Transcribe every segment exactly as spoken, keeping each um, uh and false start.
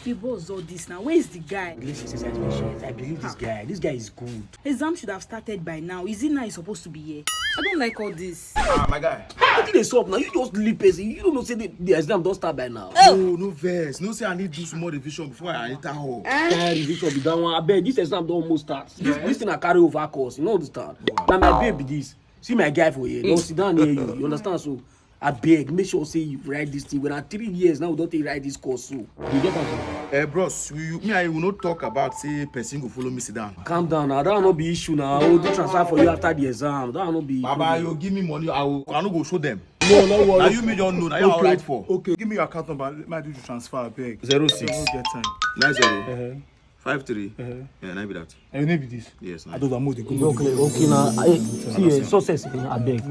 Babe, what's all this now? Where is the guy? This is excitement. I believe this guy. This guy is good. Exam should have started by now. Is it now he's supposed to be here? I don't like all this. Ah, my guy. Wetin dey sup now? You just leave person. You don't know say the, the exam don start by now. Oh, no vex. No say I need do small revision before I enter hall. Carry revision be that one. Abeg, this exam don almost start. This, this thing I carry over course. You no understand? Na my babe be this. See my guy for here. No sit down near you. You understand? So abeg, make sure say you write this thing. When na three years now, we don take write this course. So you get am? So. Eh, bros, we, you, me and you no talk about say person go follow me sit down. Calm down now. That one no be issue now. I will do transfer for you after the exam. That one no be. Baba, you give me money, I will, I no go show them. No, no worry. Now you me don't know. Now you all right for. Okay, give me your account number. Let me do the transfer, abeg. Zero six. I no get time. Nine zero. Five three. Yeah, na be that. And your name be this. Yes, I na. don't know the Okay, okay now. Hey, see, eh, success, eh, abeg.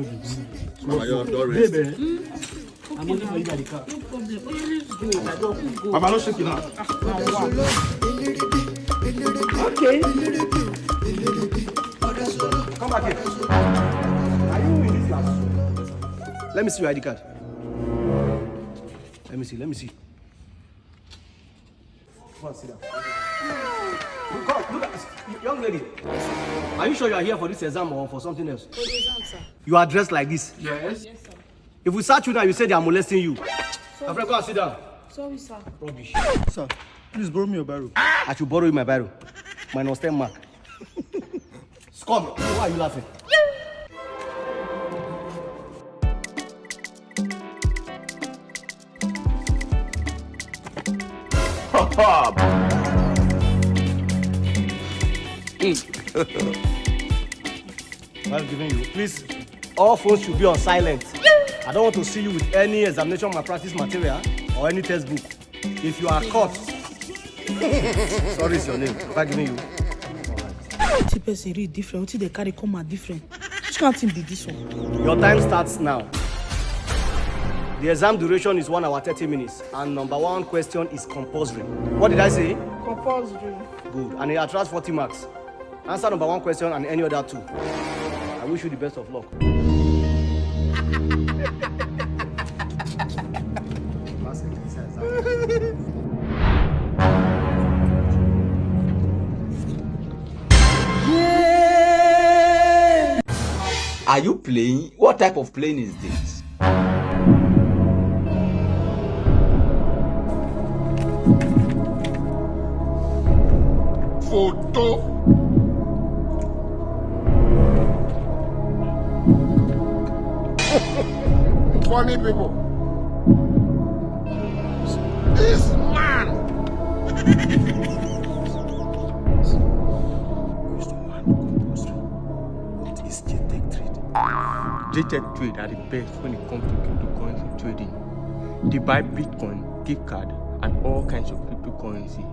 Baba, you don rest. I'm waiting for you by the car. Baba, no shake it now. Okay. Come back here. Are you in this class? Let me see your I D card. Let me see, let me see. Come and sit down. Come, look at this. Young lady, are you sure you are here for this exam or for something else? For the exam, sir. You are dressed like this. Yes. If we search you now, you say they are molesting you. My friend, come and sit down. Sorry, sir. Rubbish. Sir, please borrow me your barrow. I should borrow you my barrow. Minus ten mark. Come, why are you laughing? Well given you. Please, all phones should be on silent. I don't want to see you with any examination malpractice material or any textbook. If you are caught, sorry is your name. Have I given you? Wetin person read different? Wetin they carry come out different? Which kind thing be this one? Your time starts now. The exam duration is one hour thirty minutes, and number one question is compulsory. What did I say? Compulsory. Good. And it attracts forty marks. Answer number one question and any other two. I wish you the best of luck. Are you playing? What type of playing is this? Photo. Funny people. This man. What is JTech Trade? JTech Trade are the best when it comes to cryptocurrency trading. They buy Bitcoin, gift card, and all kinds of cryptocurrency.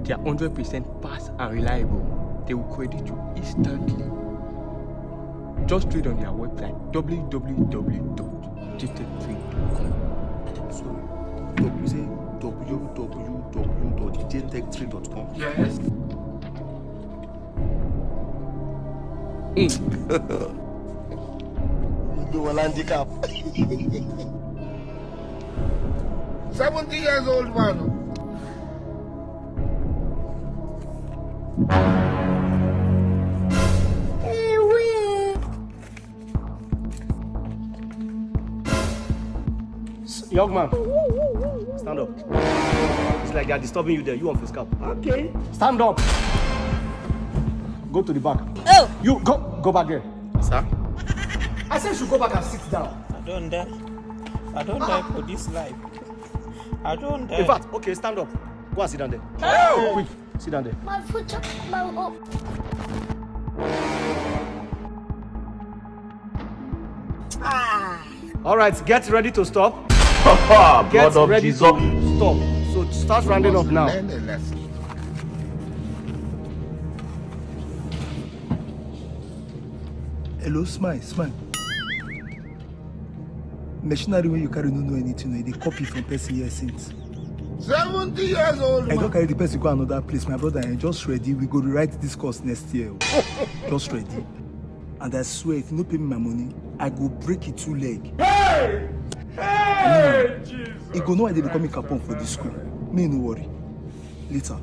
They are hundred percent fast and reliable. They will credit you instantly. Just trade on their website, w w w dot j tech trade dot com. Sorry, you say w w w dot j tech trade dot com? Yes. You do well handicap. Seventy years old man. Young man, stand up. It's like they are disturbing you there. You want to scalp. Okay. Stand up. Go to the back. Oh. You go go back there. Sir? I said you should go back and sit down. I don't die. I don't die for this life. I don't die. In fact, okay, stand up. Go and sit down there. Quick, sit down there. My future, my hope. All right, get ready to stop. Papa, Get blood of ready Jesus. To stop. So start rounding up now. Hello, smile, smile. Machinery wey you carry no know anything, no, e dey copy from person here since. Seventy years old I man. Don carry the person go another place, my brother. I just ready. We go rewrite this course next year. Just ready. And I swear, if you no pay me my money, I go break it two leg. Hey! Hey! Jesus! You go know why they dey call me Capone for this school. Me no worry. Later.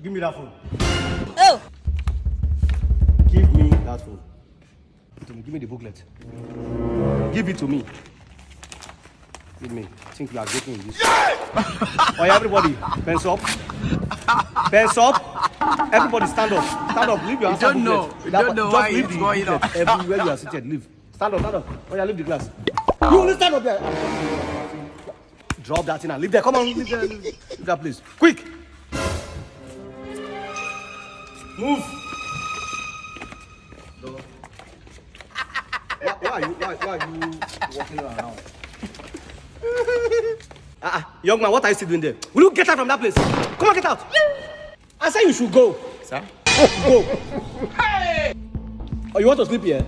Give me that phone. Oh! Give me that phone. Give it to me. Give me the booklet. Give it to me. Give me. Think you are getting this. Oh yeah, everybody, pens up. Pens up. Everybody stand up. Stand up. Leave your answer booklet. You don't know why it's going on. Everywhere you are seated, leave. Stand up, stand up. Oh yeah, leave the class. You only stand up there. Drop that thing and leave there. Come on, leave there. Leave that place. Quick. Move. Why, why are you, why, why are you walking around? Ah, ah, young man, what are you still doing there? Will you get out from that place? Come on, get out. I say you should go. Sir? Go. Hey! Oh, you want to sleep here?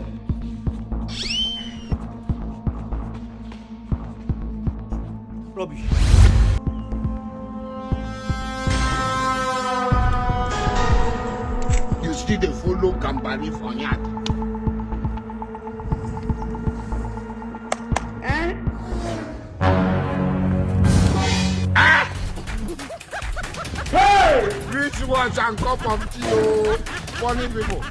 Rubbish. You still dey follow Gambari for yard. Eh? Ah! Hey! Wristwatch and cup of tea, oh. Funny people.